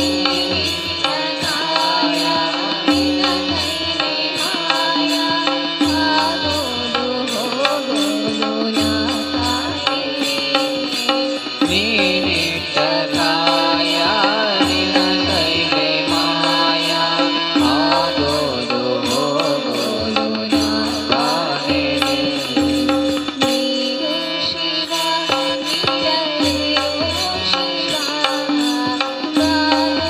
ನೀನಿಟ್ಟ ಕಾಯ ನಿನ್ನ ಕೈಲಿ ಮಾಯ ಆಗೋದು ಹೋಗೋದು ನಾ ತಾನೇ. ನೀನಿಟ್ಟ ಕಾಯ ನಿನ್ನ ಕೈಲಿ ಮಾಯ ಆಗೋದು ಹೋಗೋದು ನಾ ಕಾಣೆನೆ. ನೀನು ಶಿವ, ನೀರಲ್ಲಿರೋ ಶಿವ, ಬಾನು.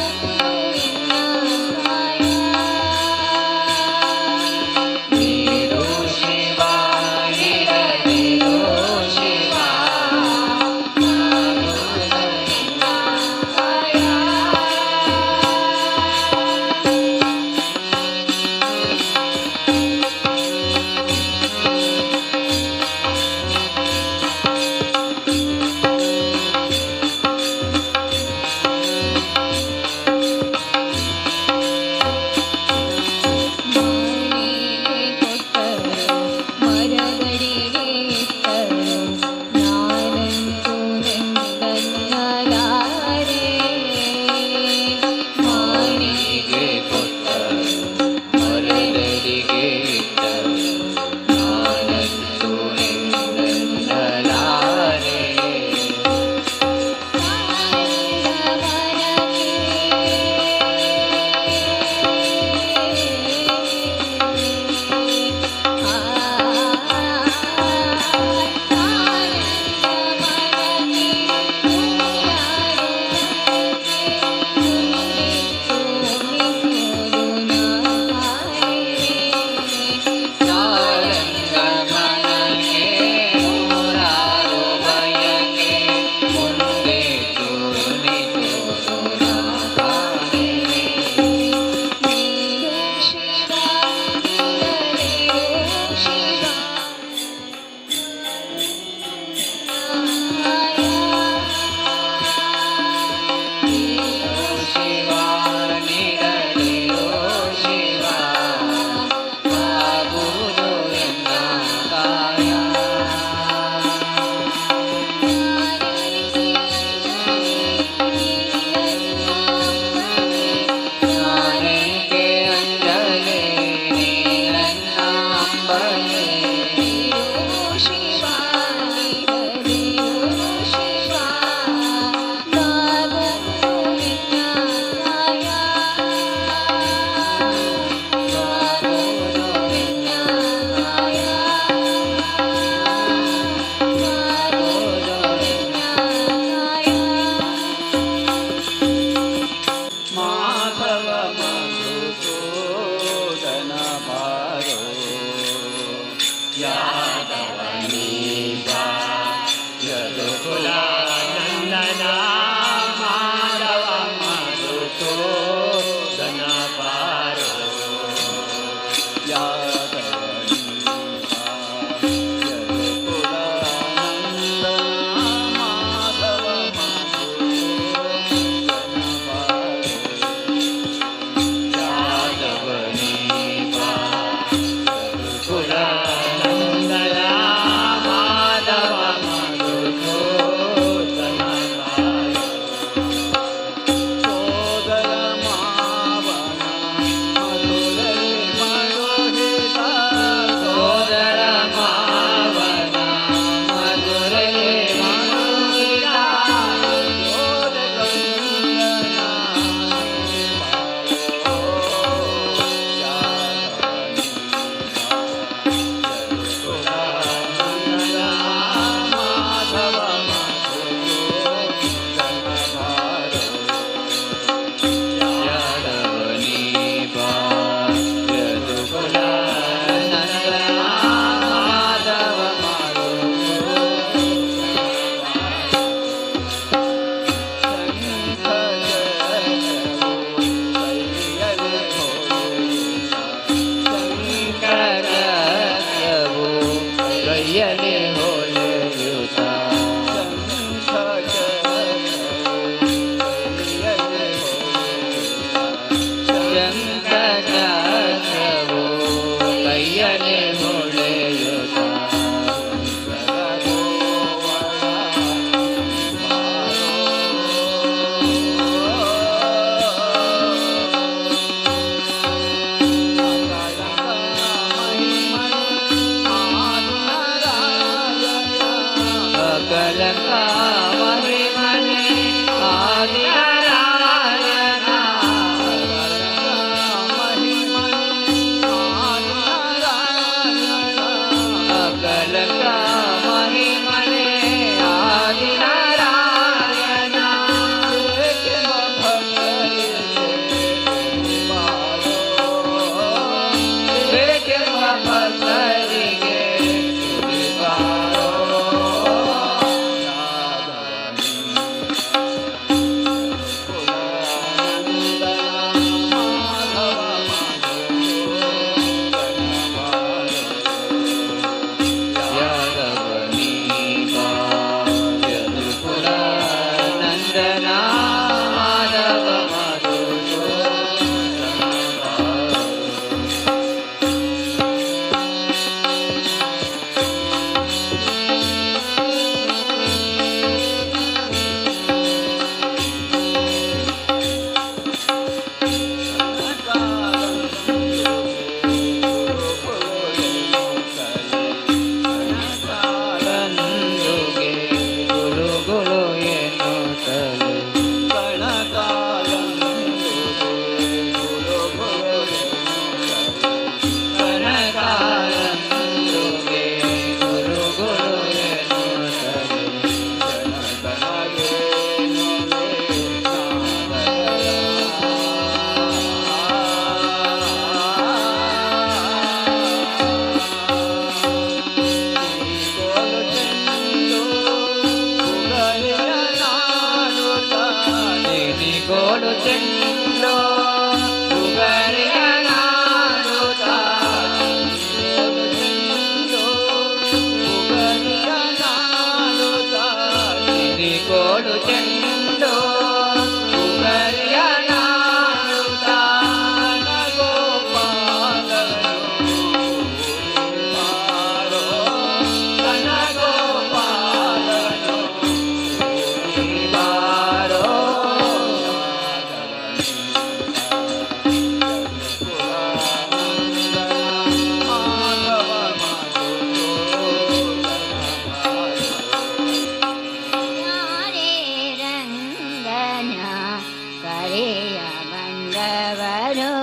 ಬಂದವರು,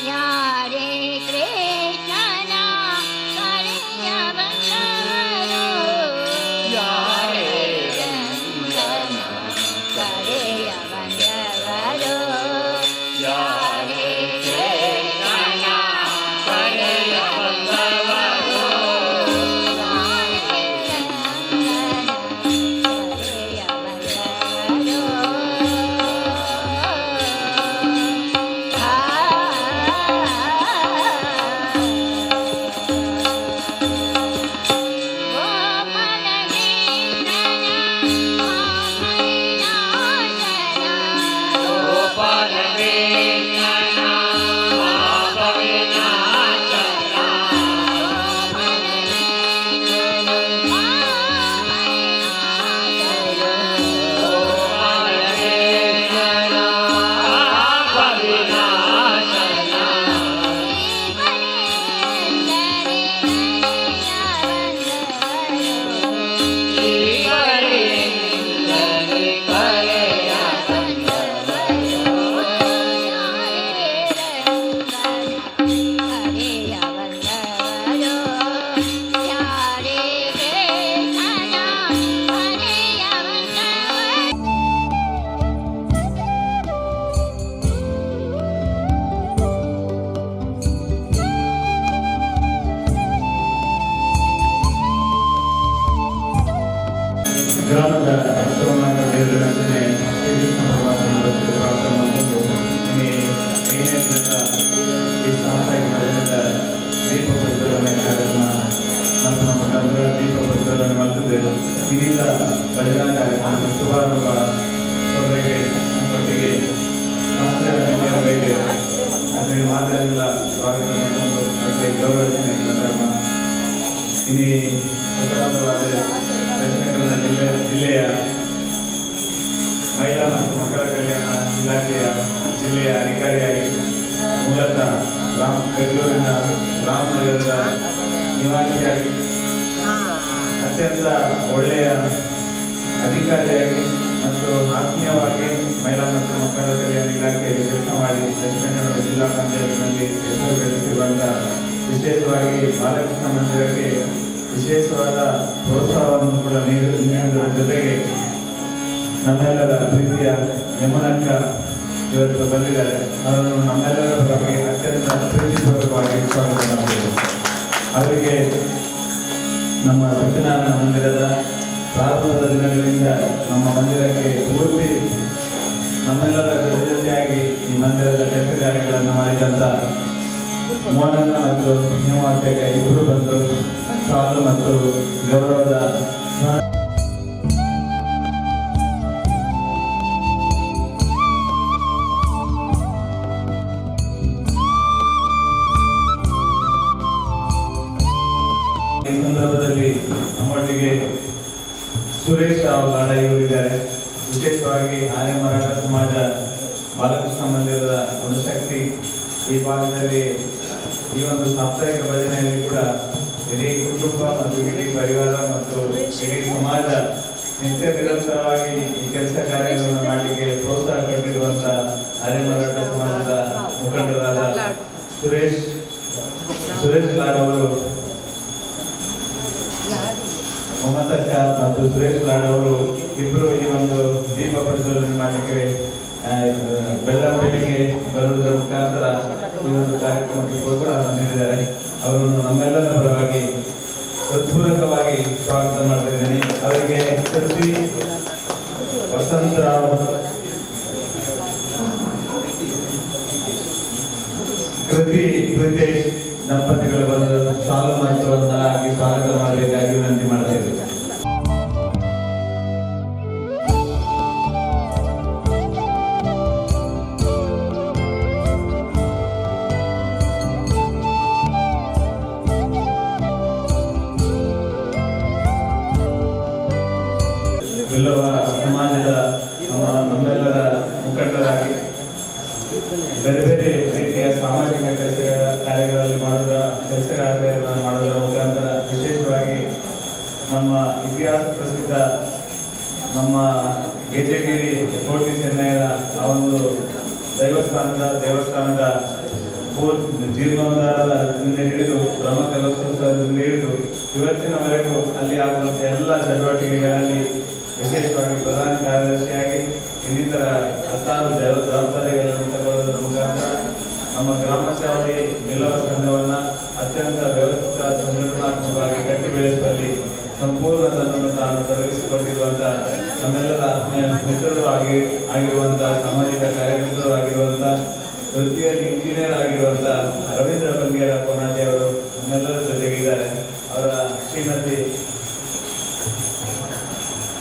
ಯಾರೇ ಕೃಷ್ಣನ ಕರೆಯ ಬಂದವರು, ಯಾರೇ ರಂಗನ ಕರೆಯ ಬಂದವರು, ಯಾರೇ ಕೃಷ್ಣನ ಕರೆಯ ಬಂದವರು, ಯಾರೇ ರಂಗನ ಕರೆಯ ಬಂದವರು. ಗೋಪಾಲ ಕೃಷ್ಣನ ಪಾಪವಿನಾಶನ, ಗೋಪಾಲ ಕೃಷ್ಣನ ಪಾಪವಿನಾಶನ, ಗೋಪಾಲ ಕೃಷ್ಣನ ಪಾಪವಿನಾಶನ, ಗೋಪಾಲ ಕೃಷ್ಣನ ಪಾಪವಿನಾಶನ, ಶ್ರೀ ಶ್ರೀಹರಿಯಿಂದಲೇ ಕರೆಯ ಬಂದವರು, ಯಾರೇ ಕೃಷ್ಣನ ಕರೆಯ ಬಂದವರು. ಗ್ರಾಮದ ಸೋಮನಾಥ ದೇವರ ರಚನೆ ಶ್ರೀಕೃಷ್ಣ ಪರಮಾತ್ಮನ ಭಕ್ತಿ ಪ್ರಾರ್ಥನೆ ಮಾಡಿಕೊಂಡು ನಿಮಗೆ ಐದನೇ ದಿನದ ಈ ಸಾಂಪ್ರದಾಯಿಕ ಭಜನದ ದೀಪ ಪ್ರಜ್ವಲನೆ ಕಾರ್ಯಕ್ರಮ ಮತ್ತು ನಮ್ಮ ಮುಖಾಂತರ ದೀಪ ಪ್ರಜ್ವಲನೆ ಮಾಡ್ತಿದ್ದೇವೆ. ಇದೀಗ ಭಜನಾ ಕಾರ್ಯಕ್ರಮದ ಶುಭಾರಂಭ ಅವರಿಗೆ ನಮ್ಮೊಟ್ಟಿಗೆ ನಮಸ್ಕಾರ ಅಂದರೆ ಮಾತಾಡಿಲ್ಲ ಸ್ವಾಗತ ಮಾಡಿಕೊಂಡು ಮತ್ತೆ ಗೌರವ ರಚನೆ ಕಾರ್ಯಕ್ರಮ. ಇಲ್ಲಿ ಉತ್ತರಾಂಧವಾದ ದಕ್ಷಿಣ ಕನ್ನಡ ಜಿಲ್ಲೆಯ ಮಹಿಳಾ ಮತ್ತು ಮಕ್ಕಳ ಕಲ್ಯಾಣ ಇಲಾಖೆಯ ಜಿಲ್ಲೆಯ ಅಧಿಕಾರಿಯಾಗಿ, ಮೂಲತಃ ಬೆಂಗಳೂರಿನ ರಾಮನಗರದ ನಿವಾಸಿಯಾಗಿ, ಅತ್ಯಂತ ಒಳ್ಳೆಯ ಅಧಿಕಾರಿಯಾಗಿ ಮತ್ತು ಆತ್ಮೀಯವಾಗಿ ಮಹಿಳಾ ಮತ್ತು ಮಕ್ಕಳ ಕಲ್ಯಾಣ ಇಲಾಖೆಯಲ್ಲಿ ಕೆಲಸ ಮಾಡಿ ದಕ್ಷಿಣ ಕನ್ನಡ ಜಿಲ್ಲಾ ಪಂಚಾಯತ್ನಲ್ಲಿ ಹೆಸರು ಗಳಿಸಿರುವಂಥ, ವಿಶೇಷವಾಗಿ ಬಾಲಕೃಷ್ಣ ಮಂದಿರಕ್ಕೆ ವಿಶೇಷವಾದ ಪ್ರೋತ್ಸಾಹವನ್ನು ಕೂಡ ನೀಡುವುದರ ಜೊತೆಗೆ ನಮ್ಮೆಲ್ಲರ ಪ್ರೀತಿಯ ಯಮುನಕ್ಕ ಇವತ್ತು ಬಂದಿದ್ದಾರೆ. ಅವರನ್ನು ನಮ್ಮೆಲ್ಲರ ಪರವಾಗಿ ಅತ್ಯಂತ ಪ್ರೀತಿಪೂರ್ವಕವಾಗಿ ಸ್ವಾಗತ ಮಾಡ್ತೇವೆ. ಅವರಿಗೆ ನಮ್ಮ ಸತ್ಯನಾರಾಯಣ ಮಂದಿರದ ಪ್ರಾರಂಭದ ದಿನಗಳಿಂದ ನಮ್ಮ ಮಂದಿರಕ್ಕೆ ಪೂರ್ತಿ ನಮ್ಮೆಲ್ಲರ ಜೊತೆ ಜೊತೆಯಾಗಿ ಈ ಮಂದಿರದ ಕೆಲಸ ಕಾರ್ಯಗಳನ್ನು ಮಾಡಿದಂಥ ಮೋಹನಣ್ಣ ಮತ್ತು ಹೇಮಾವತಿಯಕ್ಕ ಇಬ್ಬರು ಬಂದು ಸಾಲು ಮತ್ತು ಗೌರವದ ಈ ಸಂದರ್ಭದಲ್ಲಿ ನಮ್ಮೊಟ್ಟಿಗೆ ಸುರೇಶ್ ರಾವ್ ಲಾಡ ಇವರು ಇದ್ದಾರೆ. ವಿಶೇಷವಾಗಿ ಆರ್ಯ ಮರಾಠ ಸಮಾಜ ಬಾಲಕೃಷ್ಣ ಮಂದಿರದ ಒಂದು ಶಕ್ತಿ. ಈ ಭಾಗದಲ್ಲಿ ಈ ಒಂದು ಸಾಪ್ತಾಹಿಕ ಭಜನೆಯಲ್ಲಿ ಕೂಡ ಇಡೀ ಕುಟುಂಬ ಮತ್ತು ಇಡೀ ಪರಿವಾರ ಮತ್ತು ಇಡೀ ಸಮಾಜ ನಿತ್ಯ ನಿರಂತರವಾಗಿ ಈ ಕೆಲಸ ಕಾರ್ಯಗಳನ್ನು ಮಾಡಲಿಕ್ಕೆ ಪ್ರೋತ್ಸಾಹ ಕೊಟ್ಟಿರುವಂತ ಆರ್ಯ ಮರಾಠ ಸಮಾಜದ ಮುಖಂಡರಾದ ಸುರೇಶ್ ಸುರೇಶ್ ಲಾಡ್ ಅವರು, ಮಮತಕ್ಕ ಮತ್ತು ಸುರೇಶ್ ಲಾಡ್ ಅವರು ಇಬ್ಬರು ಈ ಒಂದು ದೀಪ ಪ್ರಜ್ವಲನೆ ಮಾಡಲಿಕ್ಕೆ ಬೆಳ್ಳಂಬೆಳಿಗ್ಗೆ ಬರುವುದರ ಮುಖಾಂತರ ಈ ಒಂದು ಕಾರ್ಯಕ್ರಮಕ್ಕೆ ಪ್ರೋತ್ಸಾಹ ನೀಡಿದ್ದಾರೆ. ಅವರನ್ನು ನಮ್ಮೆಲ್ಲರ ಪರವಾಗಿ ಹೃತ್ಪೂರ್ವಕವಾಗಿ ಸ್ವಾಗತ ಮಾಡ್ತಾ ಇದ್ದೇನೆ. ಅವರಿಗೆ ಕೃತಿ ವಸಂತರಾವ್, ಕೃತಿ ಪ್ರಿತೇಶ್ ದಂಪತಿಗಳು ಬಂದು ಸಾಲು ಮತ್ತು ಹಾಕಿ ಸ್ವಾಗತ ಮಾಡಬೇಕಾಗಿ ವಿನಂತಿ ಮಾಡ್ತಾ ಇದ್ದೇನೆ. ಬಿಲ್ಲವ ಸಮಾಜದ ನಮ್ಮೆಲ್ಲರ ಮುಖಂಡರಾಗಿ ಬೇರೆ ಬೇರೆ ರೀತಿಯ ಸಾಮಾಜಿಕ ಕೆಲಸ ಕಾರ್ಯಗಳಲ್ಲಿ ಮಾಡುವ ಕೆಲಸ ಕಾರ್ಯಗಳನ್ನು ಮಾಡುವುದರ ಮುಖಾಂತರ, ವಿಶೇಷವಾಗಿ ನಮ್ಮ ಇತಿಹಾಸ ಪ್ರಸಿದ್ಧ ನಮ್ಮ ಗೆಜ್ಜೆಗಿರಿ ಕೋಟಿ ಚೆನ್ನಯ್ಯನ ಆ ಒಂದು ದೈವಸ್ಥಾನ ದೇವಸ್ಥಾನದ ಜೀರ್ಣೋದ್ಧಾರದಿಂದ ಹಿಡಿದು ಬ್ರಹ್ಮಕಲಶೋತ್ಸವದಿಂದ ಹಿಡಿದು ಇವತ್ತಿನವರೆಗೂ ಅಲ್ಲಿ ಆಗುವಂಥ ಎಲ್ಲ ಚಟುವಟಿಕೆಗಳಲ್ಲಿ ವಿಶೇಷವಾಗಿ ಪ್ರಧಾನ ಕಾರ್ಯದರ್ಶಿಯಾಗಿ ಇನ್ನಿತರ ಹತ್ತಾರು ಜವಾಬ್ದಾರಿಗಳನ್ನು ತಗೊಳ್ಳುವುದರ ಮುಖಾಂತರ ನಮ್ಮ ಗ್ರಾಮ ಚಾವಡಿ ನಿಲುವ ಸಂಘವನ್ನು ಅತ್ಯಂತ ವ್ಯವಸ್ಥಿತ, ಸಂಘಟನಾತ್ಮಕವಾಗಿ ಕಟ್ಟಿ ಬೆಳೆಸುವಲ್ಲಿ ಸಂಪೂರ್ಣ ತನ್ನನ್ನು ತಾನು ತೊಡಗಿಸಿಕೊಂಡಿರುವಂತಹ, ನಮ್ಮೆಲ್ಲರ ಆತ್ಮೀಯ ಮಿತ್ರರು ಆಗಿರುವಂತಹ, ಸಾಮಾಜಿಕ ಕಾರ್ಯಕರ್ತರು ಆಗಿರುವಂತಹ, ವೃತ್ತಿಯಲ್ಲಿ ಇಂಜಿನಿಯರ್ ಆಗಿರುವಂತಹ ರವೀಂದ್ರ ಬಂಗೇರ ಕೊನಾಜಿ ಅವರು ನಮ್ಮೆಲ್ಲರ ಜೊತೆಗಿದ್ದಾರೆ. ಅವರ ಶ್ರೀಮತಿ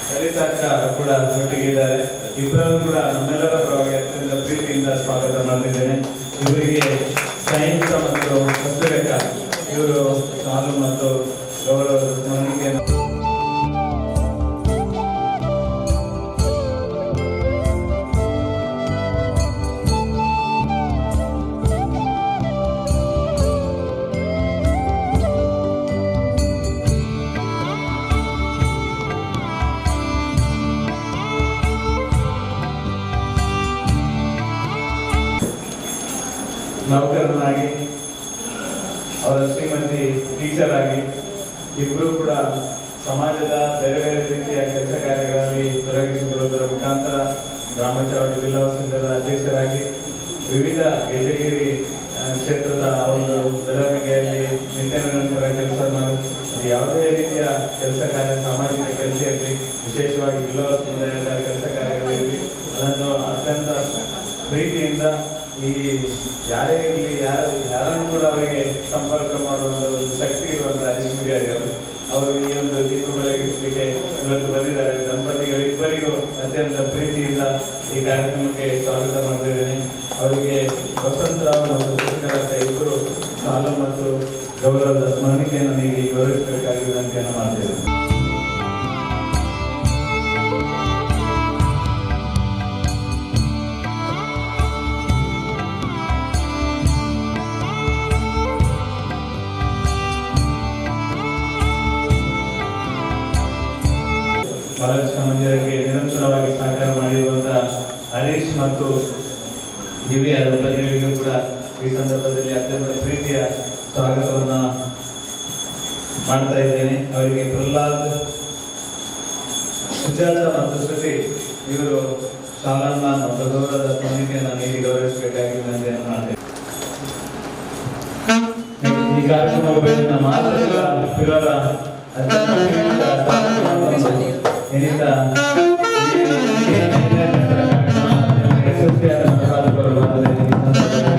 ಸರಿತಾಕ್ಕ ಕೂಡ ಒಟ್ಟಿಗೆ ಇದ್ದಾರೆ. ಇಬ್ಬರನ್ನು ಕೂಡ ನಮ್ಮೆಲ್ಲರ ಪರವಾಗಿ ಅತ್ಯಂತ ಪ್ರೀತಿಯಿಂದ ಸ್ವಾಗತ ಮಾಡ್ತಿದ್ದೇನೆ. ಇವರಿಗೆ ಸಂಯುಕ್ತ ಮತ್ತು ಕಸ್ತೂರಕ್ಕ ಇವರು ಶಾಲು ಮತ್ತು ಗೌರವದ ಸ್ಮರಣಿಕೆಯನ್ನು. ನೌಕರನಾಗಿ, ಅವರ ಶ್ರೀಮತಿ ಟೀಚರ್ ಆಗಿ, ಇಬ್ಬರು ಕೂಡ ಸಮಾಜದ ಬೇರೆ ಬೇರೆ ರೀತಿಯ ಕೆಲಸ ಕಾರ್ಯಗಳಲ್ಲಿ ತೊಡಗಿಸಿಕೊಳ್ಳುವುದರ ಮುಖಾಂತರ, ಗ್ರಾಮ ಚಾವಡಿ ಬಿಲ್ಲವ ಸಂಘದ ಅಧ್ಯಕ್ಷರಾಗಿ, ವಿವಿಧ ಗೆಜಗಿರಿ ಕ್ಷೇತ್ರದ ಒಂದು ಬೆಳವಣಿಗೆಯಲ್ಲಿ ನಿತ್ಯ ನಿರಂತರ ಕೆಲಸ ಮಾಡಿ, ಅದು ಯಾವುದೇ ರೀತಿಯ ಕೆಲಸ ಕಾರ್ಯ, ಸಾಮಾಜಿಕ ಕೆಲಸ ಇರಲಿ, ವಿಶೇಷವಾಗಿ ಬಿಲ್ಲವ ಸಮುದಾಯದ ಕೆಲಸ ಕಾರ್ಯಗಳಿರಲಿ, ಅದನ್ನು ಅತ್ಯಂತ ಪ್ರೀತಿಯಿಂದ ಈ ಯಾರೇ ಇರಲಿ, ಯಾರನ್ನು ಕೂಡ ಅವರಿಗೆ ಸಂಪರ್ಕ ಮಾಡುವ ಒಂದು ಶಕ್ತಿ ಇರುವಂತಹ ಹರೀಶ್ ಮುಡಿಯಾರಿ ಅವರು. ಅವರು ಈ ಒಂದು ದೀಪ ಬೆಳಗಿಸಲಿಕ್ಕೆ ಇವತ್ತು ಬಂದಿದ್ದಾರೆ. ದಂಪತಿಗಳಿಬ್ಬರಿಗೂ ಅತ್ಯಂತ ಪ್ರೀತಿಯಿಂದ ಈ ಕಾರ್ಯಕ್ರಮಕ್ಕೆ ಸ್ವಾಗತ ಮಾಡ್ತಿದ್ದೇನೆ. ಅವರಿಗೆ ವಸಂತರಾವ್ ಮತ್ತು ಶಶಿಕಲಾ ಇಬ್ಬರು ಶಾಲು ಮತ್ತು ಗೌರವದ ಸ್ಮರಣಿಕೆಯನ್ನು ನೀಡಿ ಗೌರವಿಸಬೇಕಾಗಿ ವಿನಂತಿಯನ್ನು ಮಾಡ್ತಿದ್ದೇನೆ. ಬಾಲಕೃಷ್ಣ ಮಂದಿರಕ್ಕೆ ನಿರಂತರವಾಗಿ ಸಹಕಾರ ಮಾಡಿರುವಂತಹ ಹರೀಶ್ ಮತ್ತು ದಿವ್ಯ ದಂಪತಿಗಳಿಗೂ ಕೂಡ ಈ ಸಂದರ್ಭದಲ್ಲಿ ಅತ್ಯಂತ ಪ್ರೀತಿಯ ಸ್ವಾಗತವನ್ನ ಮಾಡ್ತಾ ಇದ್ದೇನೆ. ಅವರಿಗೆ ಪ್ರಹ್ಲಾದ್, ಸುಜಾತ ಮತ್ತು ಶ್ರುತಿ ಇವರು ಶಾಲನ್ನ ಮತ್ತು ಗೌರವದ ಸ್ಮರಣಿಕೆಯನ್ನು ನೀಡಿ ಗೌರವಿಸಬೇಕಾಗಿ ವಿನಂತಿಯನ್ನು ಮಾಡ್ತೇನೆ. ಈ ಕಾರ್ಯಕ್ರಮವನ್ನು ಮಾತ್ರ ಇವರ ಅತ್ಯಂತ ಪ್ರೀತಿಯ ಸ್ವಾಗತವನ್ನು ಇನ್ನಿತ ಯಶಸ್ವಿಯಾದ ನಡೆಸಿಕೊಡಲು ಈ ಸಂದರ್ಭದಲ್ಲಿ.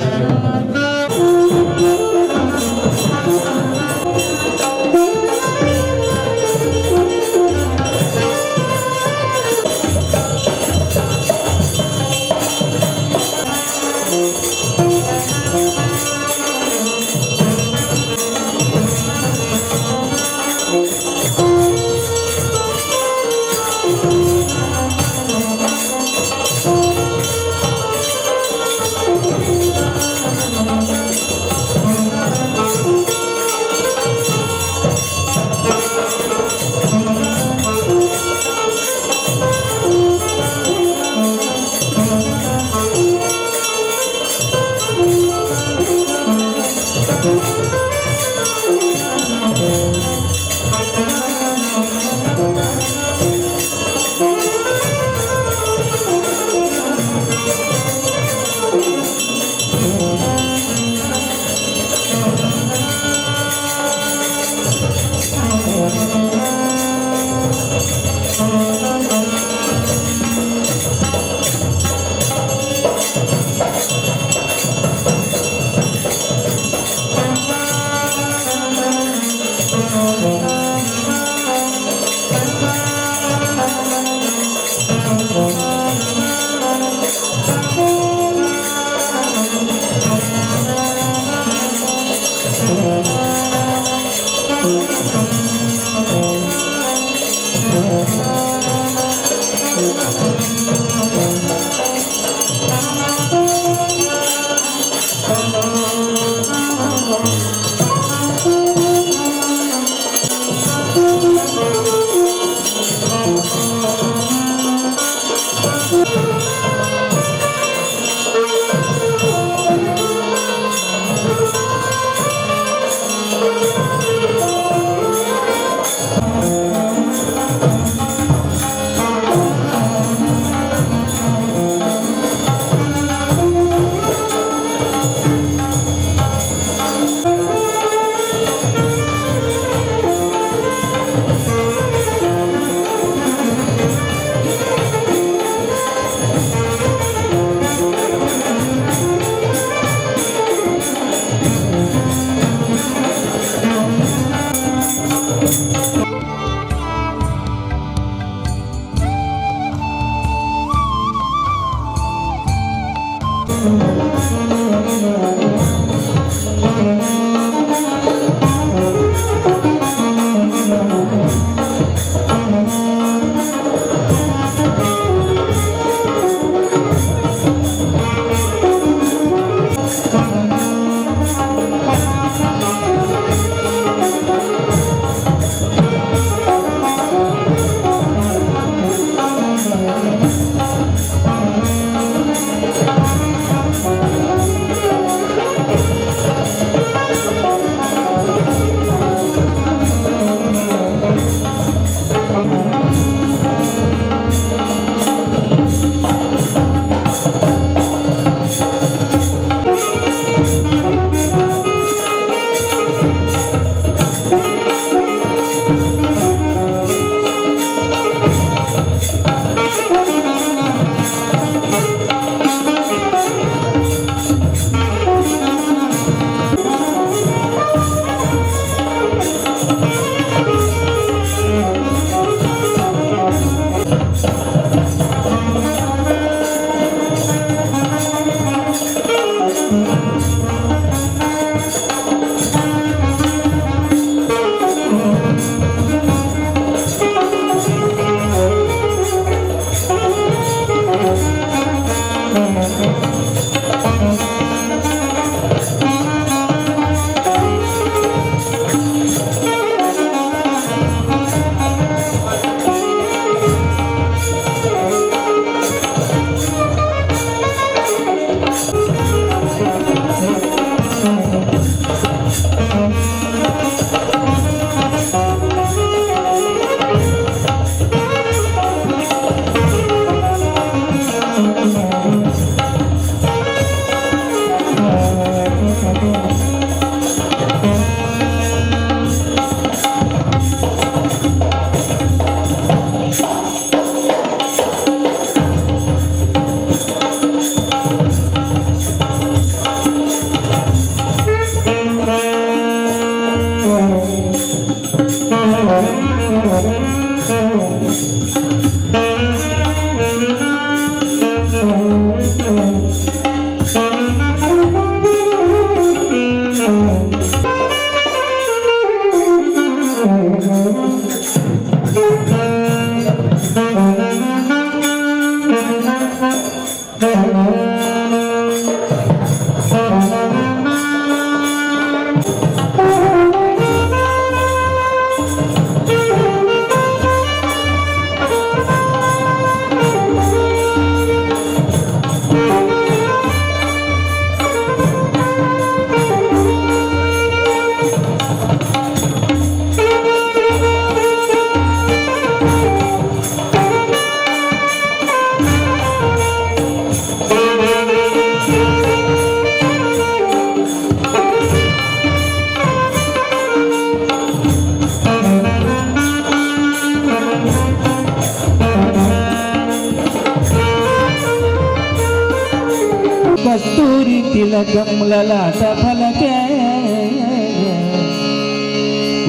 కస్తూరి తిలకం లలాట ఫలకే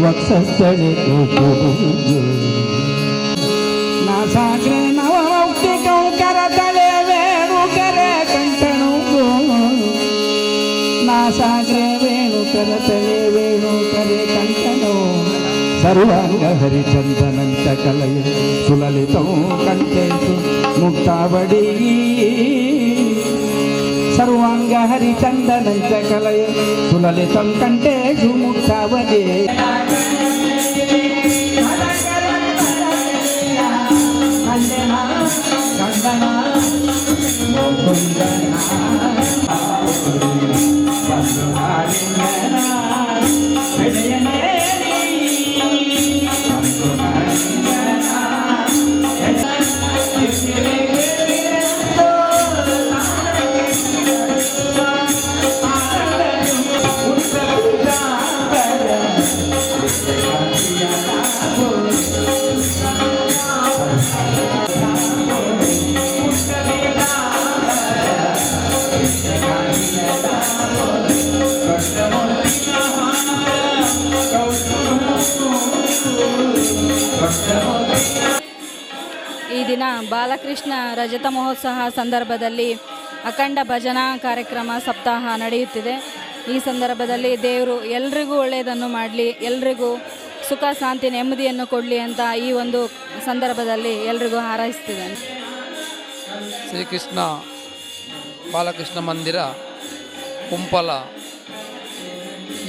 వక్షస్థలే నాసాగ్రే నవమౌక్తికం కరతలే వేణుకరే కంఠణం నాసాగ్రే వేణుకరతలే వేణుకరే కంఠణం సర్వాంగ హరిచందనం చ కలయ సులలితం కంఠేషు ముక్తావళీ సర్వాంగ హరిచందనం చ కలయ సులలితం కంఠేషు ముక్తావళీ. ಈ ದಿನ ಬಾಲಕೃಷ್ಣ ರಜತ ಮಹೋತ್ಸವ ಸಂದರ್ಭದಲ್ಲಿ ಅಖಂಡ ಭಜನಾ ಕಾರ್ಯಕ್ರಮ ಸಪ್ತಾಹ ನಡೆಯುತ್ತಿದೆ. ಈ ಸಂದರ್ಭದಲ್ಲಿ ದೇವರು ಎಲ್ರಿಗೂ ಒಳ್ಳೆಯದನ್ನು ಮಾಡಲಿ, ಎಲ್ರಿಗೂ ಸುಖ ಶಾಂತಿ ನೆಮ್ಮದಿಯನ್ನು ಕೊಡಲಿ ಅಂತ ಈ ಒಂದು ಸಂದರ್ಭದಲ್ಲಿ ಎಲ್ರಿಗೂ ಹಾರೈಸ್ತಿದ್ದೇನೆ. ಶ್ರೀಕೃಷ್ಣ ಬಾಲಕೃಷ್ಣ ಮಂದಿರ ಕುಂಪಲ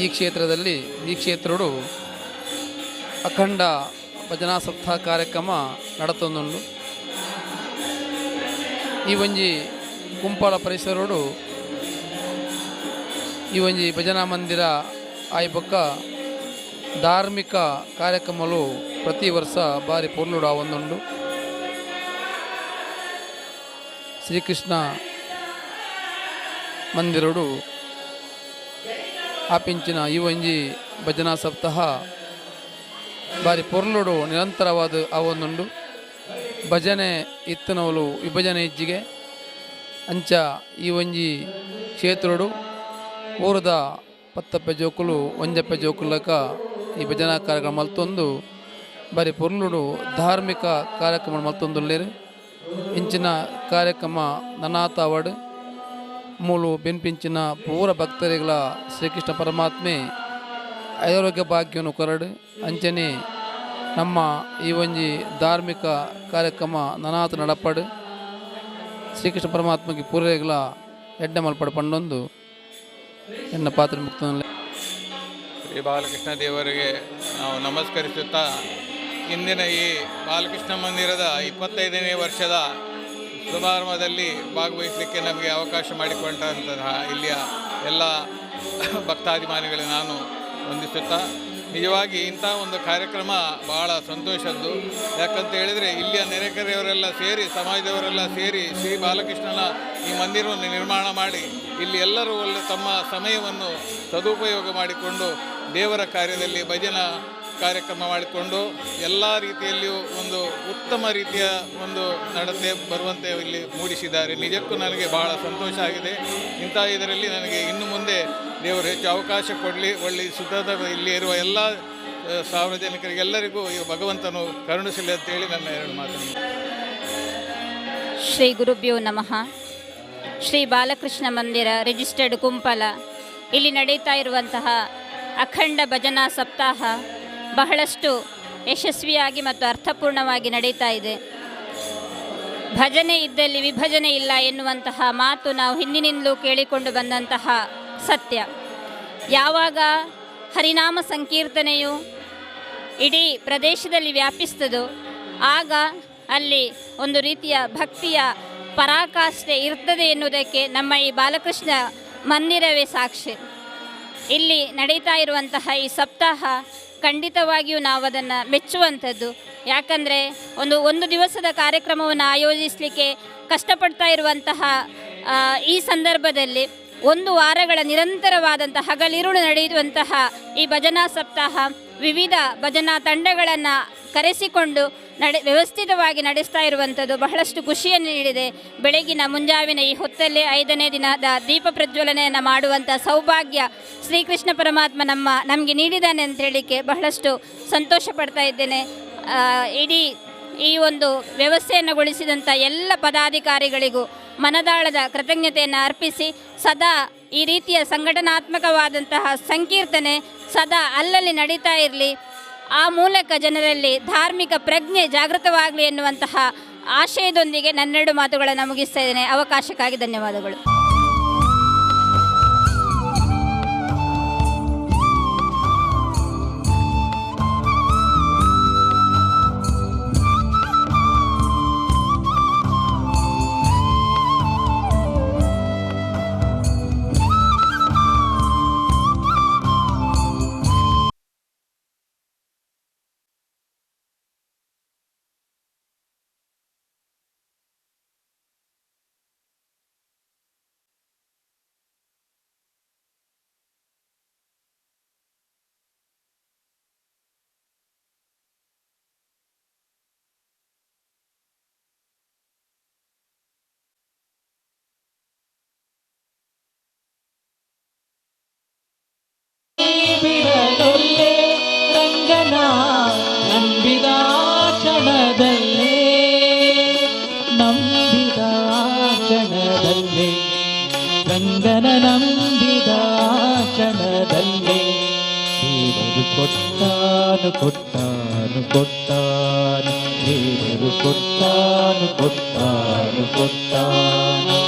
ಈ ಕ್ಷೇತ್ರದಲ್ಲಿ ಈ ಕ್ಷೇತ್ರಡು ಅಖಂಡ ಭಜನಾ ಸಪ್ತಾಹ ಕಾರ್ಯಕ್ರಮ ನಡತೊಂದುಂಡು. ಈ ಒಂಜಿ ಕುಂಪಲ ಪರಿಸರಡು ಈ ಒಂಜಿ ಭಜನಾ ಮಂದಿರ ಆಯಿ ಬೊಕ್ಕ ಧಾರ್ಮಿಕ ಕಾರ್ಯಕ್ರಮಲು ಪ್ರತಿ ವರ್ಷ ಬಾರಿ ಪೊರ್ಲುಡು ಆವೊಂದುಂಡು. ಶ್ರೀಕೃಷ್ಣ ಮಂದಿರಡು ಆಪಿಂಚಿನ ಈ ಒಂಜಿ ಭಜನಾ ಸಪ್ತಾಹ ಬಾರಿ ಪೊರ್ಲುಡು ನಿರಂತರವಾದ ಆವೊಂದುಂಡು. ಭಜನೆ ಇತ್ತನವಲು ವಿಭಜನೆ ಇಜ್ಜಿಗೆ ಅಂಚ ಈ ಒಂಜಿ ಕ್ಷೇತ್ರಡು ಊರದ ಪತ್ತಪ್ಪೆ ಜೋಕುಲು ಒಂಜಪ್ಪೆ ಜೋಕುಲಕ ಈ ಭಜನಾ ಕಾರ್ಯಕ್ರಮ ಮಲ್ತೊಂದು ಬಾರಿ ಪೊರ್ಲುಡು ಧಾರ್ಮಿಕ ಕಾರ್ಯಕ್ರಮ ಮಲ್ತೊಂದುಲ್ಲೆರ್. ಇಂಚಿನ ಕಾರ್ಯಕ್ರಮ ನನಾತಾವಡ್ ಮೂಲು ಬೆನ್ಪಿಂಚಿನ ಪೂರ ಭಕ್ತರಿಗಳ ಶ್ರೀಕೃಷ್ಣ ಪರಮಾತ್ಮೆ ಆರೋಗ್ಯ ಭಾಗ್ಯನು ಕೊರಡು. ಅಂಚನೆ ನಮ್ಮ ಈ ಒಂಜಿ ಧಾರ್ಮಿಕ ಕಾರ್ಯಕ್ರಮ ನನಾತ ನಡಪಡು. ಶ್ರೀಕೃಷ್ಣ ಪರಮಾತ್ಮಗೆ ಪೂರೈಗಳ ಎಡ್ಡೆ ಮಲ್ಪಡು ಪಂಡೊಂದು ಎನ್ನ ಪಾತ್ರ ಮುಕ್ತ. ಶ್ರೀ ಬಾಲಕೃಷ್ಣ ದೇವರಿಗೆ ನಾವು ನಮಸ್ಕರಿಸುತ್ತಾ, ಇಂದಿನ ಈ ಬಾಲಕೃಷ್ಣ ಮಂದಿರದ 25ನೇ ವರ್ಷದ ಸಮಾರಂಭದಲ್ಲಿ ಭಾಗವಹಿಸಲಿಕ್ಕೆ ನಮಗೆ ಅವಕಾಶ ಮಾಡಿಕೊಂಡಂತಹ ಇಲ್ಲಿಯ ಎಲ್ಲ ಭಕ್ತಾಭಿಮಾನಿಗಳಿಗೆ ನಾನು ವಂದಿಸುತ್ತಾ, ನಿಜವಾಗಿ ಇಂಥ ಒಂದು ಕಾರ್ಯಕ್ರಮ ಭಾಳ ಸಂತೋಷದ್ದು. ಯಾಕಂತ ಹೇಳಿದರೆ, ಇಲ್ಲಿಯ ನೆರೆಕೆರೆಯವರೆಲ್ಲ ಸೇರಿ, ಸಮಾಜದವರೆಲ್ಲ ಸೇರಿ ಶ್ರೀ ಬಾಲಕೃಷ್ಣನ ಈ ಮಂದಿರವನ್ನು ನಿರ್ಮಾಣ ಮಾಡಿ, ಇಲ್ಲಿ ಎಲ್ಲರೂ ಒಳ್ಳೆ ತಮ್ಮ ಸಮಯವನ್ನು ಸದುಪಯೋಗ ಮಾಡಿಕೊಂಡು ದೇವರ ಕಾರ್ಯದಲ್ಲಿ ಭಜನಾ ಕಾರ್ಯಕ್ರಮ ಮಾಡಿಕೊಂಡು ಎಲ್ಲ ರೀತಿಯಲ್ಲಿಯೂ ಒಂದು ಉತ್ತಮ ರೀತಿಯ ಒಂದು ನಡತೆ ಬರುವಂತೆ ಇಲ್ಲಿ ಮೂಡಿಸಿದ್ದಾರೆ. ನಿಜಕ್ಕೂ ನನಗೆ ಬಹಳ ಸಂತೋಷ ಆಗಿದೆ. ಇಂಥ ಇದರಲ್ಲಿ ನನಗೆ ಇನ್ನು ಮುಂದೆ ದೇವರು ಹೆಚ್ಚು ಅವಕಾಶ ಕೊಡಲಿ. ಒಳ್ಳೆ ಸುಖದ ಇಲ್ಲಿ ಇರುವ ಎಲ್ಲ ಸಾರ್ವಜನಿಕರಿಗೆಲ್ಲರಿಗೂ ಈ ಭಗವಂತನು ಕರುಣಿಸಲಿ ಅಂತೇಳಿ ನನ್ನ ಎರಡು ಮಾತನ್ನು. ಶ್ರೀ ಗುರುಭ್ಯೋ ನಮಃ. ಶ್ರೀ ಬಾಲಕೃಷ್ಣ ಮಂದಿರ, ರಿಜಿಸ್ಟರ್ಡ್, ಕುಂಪಲ, ಇಲ್ಲಿ ನಡೀತಾ ಇರುವಂತಹ ಅಖಂಡ ಭಜನಾ ಸಪ್ತಾಹ ಬಹಳಷ್ಟು ಯಶಸ್ವಿಯಾಗಿ ಮತ್ತು ಅರ್ಥಪೂರ್ಣವಾಗಿ ನಡೀತಾ ಇದೆ. ಭಜನೆ ಇದ್ದಲ್ಲಿ ವಿಭಜನೆ ಇಲ್ಲ ಎನ್ನುವಂತಹ ಮಾತು ನಾವು ಹಿಂದಿನಿಂದಲೂ ಕೇಳಿಕೊಂಡು ಬಂದಂತಹ ಸತ್ಯ. ಯಾವಾಗ ಹರಿನಾಮ ಸಂಕೀರ್ತನೆಯು ಇಡೀ ಪ್ರದೇಶದಲ್ಲಿ ವ್ಯಾಪಿಸ್ತದೋ, ಆಗ ಅಲ್ಲಿ ಒಂದು ರೀತಿಯ ಭಕ್ತಿಯ ಪರಾಕಾಷ್ಠೆ ಇರ್ತದೆ ಎನ್ನುವುದಕ್ಕೆ ನಮ್ಮ ಈ ಬಾಲಕೃಷ್ಣ ಮಂದಿರವೇ ಸಾಕ್ಷಿ. ಇಲ್ಲಿ ನಡೀತಾ ಇರುವಂತಹ ಈ ಸಪ್ತಾಹ ಖಂಡಿತವಾಗಿಯೂ ನಾವು ಅದನ್ನು ಮೆಚ್ಚುವಂಥದ್ದು. ಯಾಕಂದರೆ ಒಂದು ಒಂದು ದಿವಸದ ಕಾರ್ಯಕ್ರಮವನ್ನು ಆಯೋಜಿಸಲಿಕ್ಕೆ ಕಷ್ಟಪಡ್ತಾ ಇರುವಂತಹ ಈ ಸಂದರ್ಭದಲ್ಲಿ ಒಂದು ವಾರಗಳ ನಿರಂತರವಾದಂಥ ಹಗಲಿರುಳು ನಡೆಯುವಂತಹ ಈ ಭಜನಾ ಸಪ್ತಾಹ ವಿವಿಧ ಭಜನಾ ತಂಡಗಳನ್ನು ಕರೆಸಿಕೊಂಡು ವ್ಯವಸ್ಥಿತವಾಗಿ ನಡೆಸ್ತಾ ಇರುವಂಥದ್ದು ಬಹಳಷ್ಟು ಖುಷಿಯನ್ನು ನೀಡಿದೆ. ಬೆಳಗಿನ ಮುಂಜಾವಿನ ಈ ಹೊತ್ತಲ್ಲೇ 5ನೇ ದಿನದ ದೀಪ ಪ್ರಜ್ವಲನೆಯನ್ನು ಮಾಡುವಂಥ ಸೌಭಾಗ್ಯ ಶ್ರೀಕೃಷ್ಣ ಪರಮಾತ್ಮ ನಮಗೆ ನೀಡಿದ್ದಾನೆ ಅಂತ ಹೇಳಲಿಕ್ಕೆ ಬಹಳಷ್ಟು ಸಂತೋಷ ಪಡ್ತಾ ಇದ್ದೇನೆ. ಇಡೀ ಈ ಒಂದು ವ್ಯವಸ್ಥೆಯನ್ನುಗೊಳಿಸಿದಂಥ ಎಲ್ಲ ಪದಾಧಿಕಾರಿಗಳಿಗೂ ಮನದಾಳದ ಕೃತಜ್ಞತೆಯನ್ನು ಅರ್ಪಿಸಿ, ಸದಾ ಈ ರೀತಿಯ ಸಂಘಟನಾತ್ಮಕವಾದಂತಹ ಸಂಕೀರ್ತನೆ ಸದಾ ಅಲ್ಲಲ್ಲಿ ನಡೀತಾ ಇರಲಿ, ಆ ಮೂಲಕ ಜನರಲ್ಲಿ ಧಾರ್ಮಿಕ ಪ್ರಜ್ಞೆ ಜಾಗೃತವಾಗಲಿ ಎನ್ನುವಂತಹ ಆಶಯದೊಂದಿಗೆ ನನ್ನೆರಡು ಮಾತುಗಳನ್ನು ಮುಗಿಸ್ತಾ ಇದ್ದೇನೆ. ಅವಕಾಶಕ್ಕಾಗಿ ಧನ್ಯವಾದಗಳು. ಬಿಡಲೊಲ್ಲೆ ರಂಗನ ನಂಬಿದ ಕ್ಷಣದಲ್ಲೇ, ನಂಬಿದ ಕ್ಷಣದಲ್ಲೇ, ರಂಗನ ನಂಬಿದ ಕ್ಷಣದಲ್ಲೇ ದೇವರು ಕೊಟ್ಟಾನು ಕೊಟ್ಟಾನು ಕೊಟ್ಟಾನು, ದೇವರು ಕೊಟ್ಟಾನು ಕೊಟ್ಟಾನು ಕೊಟ್ಟಾನು.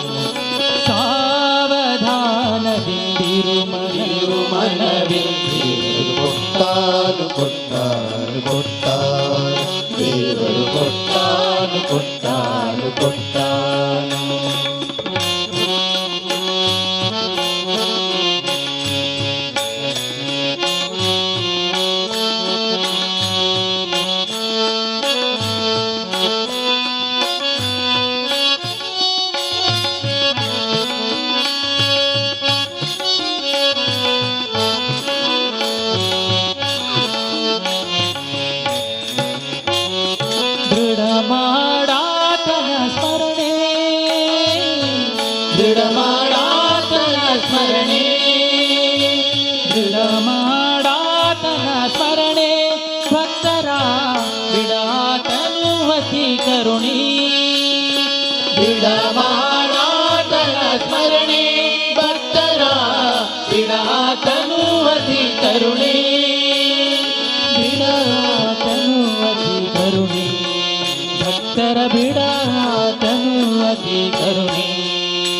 ಸಾವಧಾನದಿಂದಿರು ಮನವಿರು ಮನವೇ, ದೇವರು ಕೊಟ್ಟಾನು ಕೊಟ್ಟಾನು ಕೊಟ್ಟಾನು, ದೇವರು ಕೊಟ್ಟಾನು ಕೊಟ್ಟಾನು ಕೊಟ್ಟಾನು. ದೃಢ ಮಾಡಾತನ ಸ್ಮರಣೆ, ದೃಢ ಮಾಡಾತನ ಸ್ಮರಣೆ, ದೃಢ ಮಾಡಾತನ ಸ್ಮರಣೆ, ಭಕ್ತರ ಬಿಡಾತನು ಅತಿ ಕರುಣಿ. ದೃಢ ಮಾಡಾತನ ಸ್ಮರಣೆ, ಭಕ್ತರ ಬಿಡಾತನು ಅತಿ ಕರುಣಿ, ಬಿಡಾತನು ಅತಿ ಕರುಣಿ, ಭಕ್ತರ ಬಿಡಾತನು ಅತಿ ಕರುಣಿ.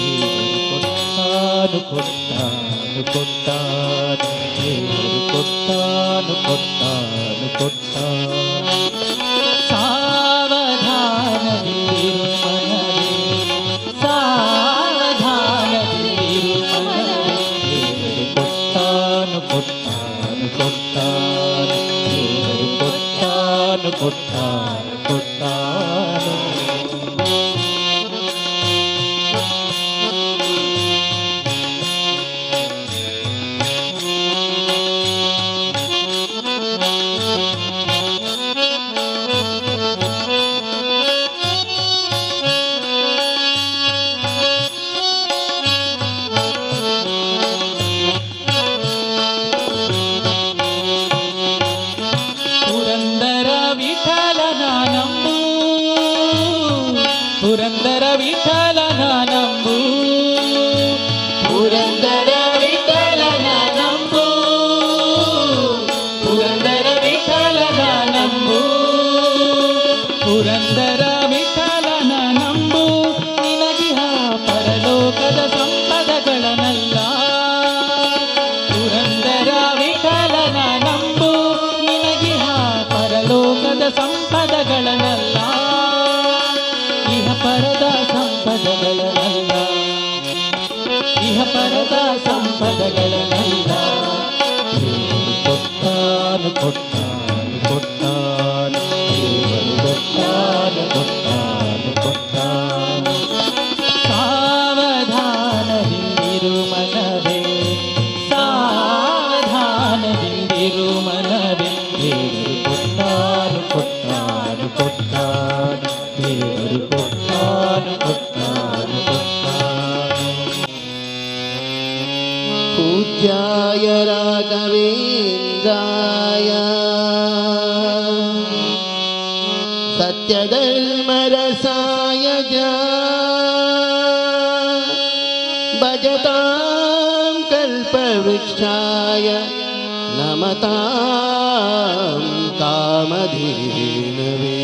ದೇವರು ಕೊಟ್ಟಾನು ಕೊಟ್ಟಾನು ಕೊಟ್ಟಾನು, ದೇವರು ಕೊಟ್ಟಾನು ಕೊಟ್ಟಾನು ಕೊಟ್ಟಾನು. ಸಾವಧಾನದಿಂದಿರು ಮನವೇ, ಸಾವಧಾನದಿಂದಿರು ಮನವೇ, ದೇವರು ಕೊಟ್ಟಾನು ಕೊಟ್ಟಾನು ಕೊಟ್ಟಾನು, ದೇವರು ಕೊಟ್ಟಾನು ಕೊಟ್ಟಾನು ಕೊಟ್ಟಾನು. ಪುರಂದರ ವಿಠಲನ ಪೂಜ್ಯಾಯ ರಾಘವೇಂದ್ರಾಯ ಸತ್ಯಧರ್ಮರಸಾಯ ಚ ಭಜತಾಂ ಕಲ್ಪವೃಕ್ಷಾಯ ನಮತಾಂ ಕಾಮಧೇನವೇ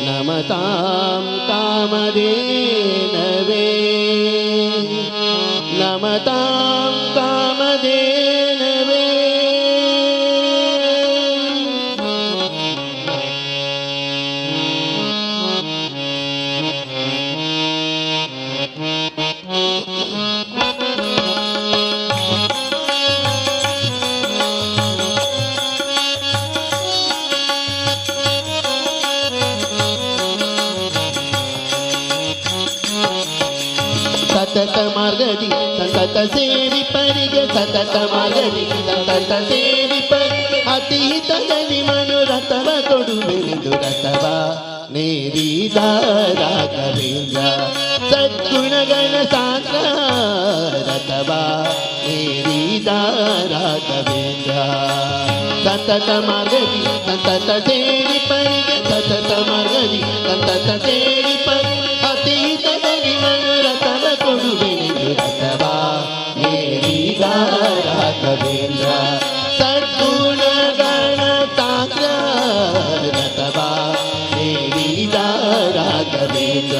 ನಮತಾಂ ಕಾಮಧೇನವೇ ನಮತಾಂ ಕಾಮಧೇನವೇ. ಸತತ ಮಾರ್ಗದಿ ಸಂತತ ಸೇವಿಪರಿಗೆ, ಸತತ ಮಾರ್ಗದಿ ಸಂತತ ಸೇವಿಪರಿಗೆ, ಅತಿ ಹಿತದಲ್ಲಿ ಮನುರಥವ ಕೊಡುವೆನೆಂದು ರಥವ ನೇರಿದ ರಾಘವೇಂದ್ರ ಸದ್ಗುಣಗಣ ಸಾಂದ್ರ, ರಥವ ನೇರಿದ ರಾಘವೇಂದ್ರ. ಸತತ ಮಾರ್ಗದಿ ಸಂತತ ಸೇವಿಪರಿಗೆ, ಸತತ ಮಾರ್ಗದಿ ಸಂತತ ಸೇವಿಪರಿಗೆ, ಅತಿ ಹಿತದಲ್ಲಿ ಮನುರಥವ ಕೊಡುವೆನೆಂದು ರಥವ ನೇರಿದ ರಾಘವೇಂದ್ರ ಸದ್ಗುಣಗಣ ಸಾಂದ್ರ, ರಥವ ನೇರಿದ ರಾಘವೇಂದ್ರ.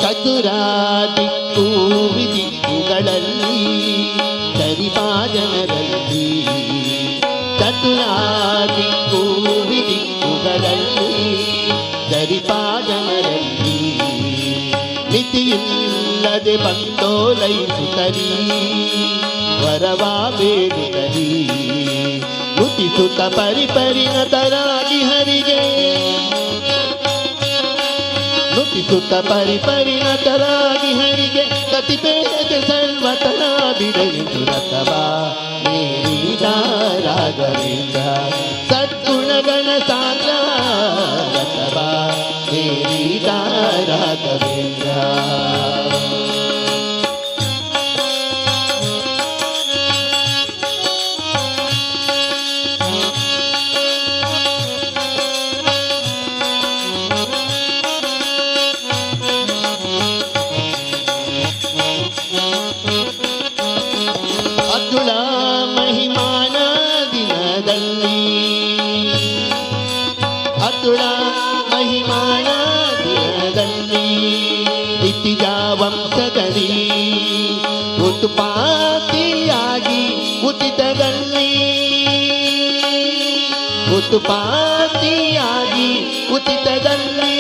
ಚತುರ ದಿಕ್ಕು ವಿದಿಕ್ಕುಗಳಲ್ಲಿ ಚರಿಪಾಜನರಲ್ಲಿ, ಚತುರ ದಿಕ್ಕು ವಿದಿಕ್ಕುಗಳಲ್ಲಿ ಚರಿಪಾಜನರಲ್ಲಿ, ಮಿತಿಯಿಲ್ಲದೆ ಬಂದೋಲೈಸುತ್ತರಿ ವರವಾ ಬೇಡುತ್ತರಿ, ನುತಿಸುತ್ತ ಪರಿಪರಿಣತರಾಗಿ ಹರಿಗೆ, ನುತಿಸುತ್ತ ಪರಿಪರಿಣತರಾಗಿ ಹರಿಗೆ, ಗತಿಪೇದೆ ಸರ್ವತನ ಬಿಡಲಿಂದು ರಥವ ನೇರಿದ ರಾಘವೇಂದ್ರ ಸದ್ಗುಣಗಣ ಸಾಂದ್ರ, ರಥವ ನೇರಿದ ರಾಘವೇಂದ್ರ. ಅತುಳ ಮಹಿಮಾನ ದಿನದಲ್ಲಿ, ಅತುಳ ಮಹಿಮಾನ ದಿನದಲ್ಲಿ, ರಿತಿಜ ವಂಶದಲ್ಲಿ ಉತ್ಪಾತಿಯಾಗಿ ಉಚಿತದಲ್ಲಿ, ಉತ್ಪಾತಿಯಾಗಿ ಉಚಿತದಲ್ಲಿ,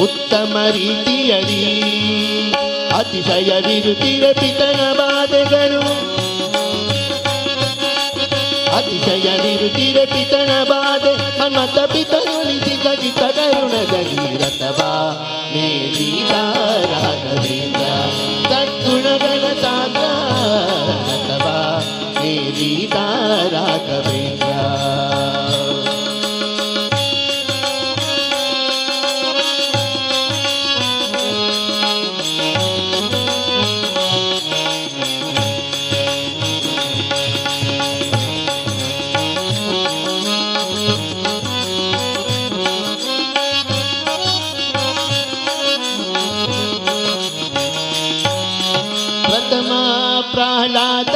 ಉತ್ತಮ ರೀತಿಯಲ್ಲಿ ಅತಿಶಯವಿರುತ್ತಿರ ಪಿತನ ಬಾಧೆಗಳು, ಅತಿಶಯವಿರುತ್ತಿರ ಪಿತನ ಬಾಧೆ, ಮನ್ಮಥ ಪಿತನುಳಿಸಿ ಗಜಿತ ಕರುಣದಲ್ಲಿ ರಥವ ನೇರಿದ ರಾಘವೇಂದ್ರ ಸದ್ಗುಣಗಣ ಸಾಂದ್ರ, ರಥವ ನೇರಿದ ರಾಘವೇಂದ್ರ. ಪ್ರಥಮ ಪ್ರಹ್ಲಾದ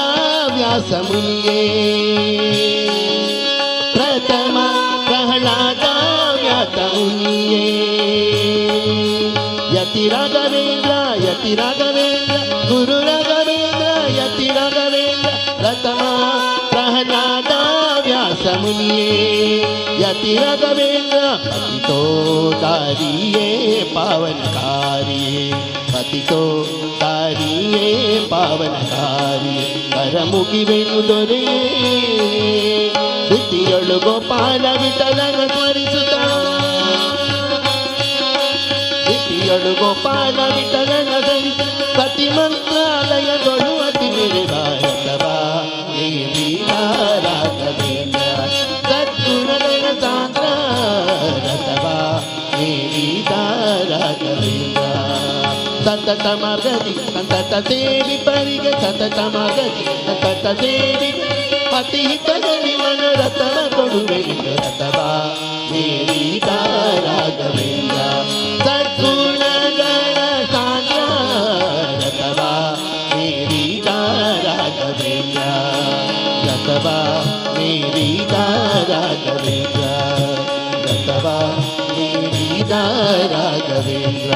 ವ್ಯಾಸ ಮುನಿಯೇ, ಪ್ರಥಮ ಪ್ರಹ್ಲಾದ ವ್ಯಾಸ ಮುನಿಯೇ, ಯತಿ ರಾಘವೇಂದ್ರ ಯತಿ ರಾಘವೇಂದ್ರ ಗುರು ರಾಘವೇಂದ್ರ ಯತಿ ರಾಘವೇಂದ್ರ, ಪ್ರಥಮ ಪ್ರಹ್ಲಾದ ವ್ಯಾಸ ಮುನಿಯೇ, ಯತಿ ರಾಘವೇಂದ್ರ ಪತಿತೋ ದಾರಿಯೇ ಪಾವನಕಾರಿಯೇ, ಪತಿತೋ ದಾರಿಯೇ ಪಾವನಕಾರಿಯೇ, ಕರಮುಗಿವೆನು ದೊರೆಯೇ. ಸ್ಥಿತಿಯೊಳು ಗೋಪಾಲ ವಿಠಲನ ಸ್ಮರಿಸುತ್ತ, ಸ್ಥಿತಿಯೊಳು ಗೋಪಾಲ ವಿಠಲನ ಧರಿಸ, ಸತಿ ಮಂತ್ರಾಲಯದೊಳು ಅತಿ ಮೇರೆ ಭಾರತವಾ ರಾಘವೇಂದ್ರ ಸದ್ಗುಣಗಳ ಸಾಂದ್ರ ರಥವಾ ರಾಘವೇಂದ್ರ. ಸತತ ಮಾರ್ಗದಿ ಸಂತತ ಸೇವಿ ಪರಿಗೆ, ಸತತ ಮಾರ್ಗದಿ ಸಂತತ ಸೇವಿ, ಅತಿ ಹಿತದಲ್ಲಿ ಮನರಥವ ಕೊಡುವೆ ರಥವಾ ಮೇರೀತ ರಾಘವೇಂದ್ರ ಸದ್ಗುಣಗಳ ಸಾಂದ್ರ ರಥವಾ ಮೇರೀತ ರಾಘವೇಂದ್ರ, ರಥವಾ ಮೇರೀತ ರಾಘವೇಂದ್ರ, ರಥವಾ ಮೇರೀತ ರಾಘವೇಂದ್ರ.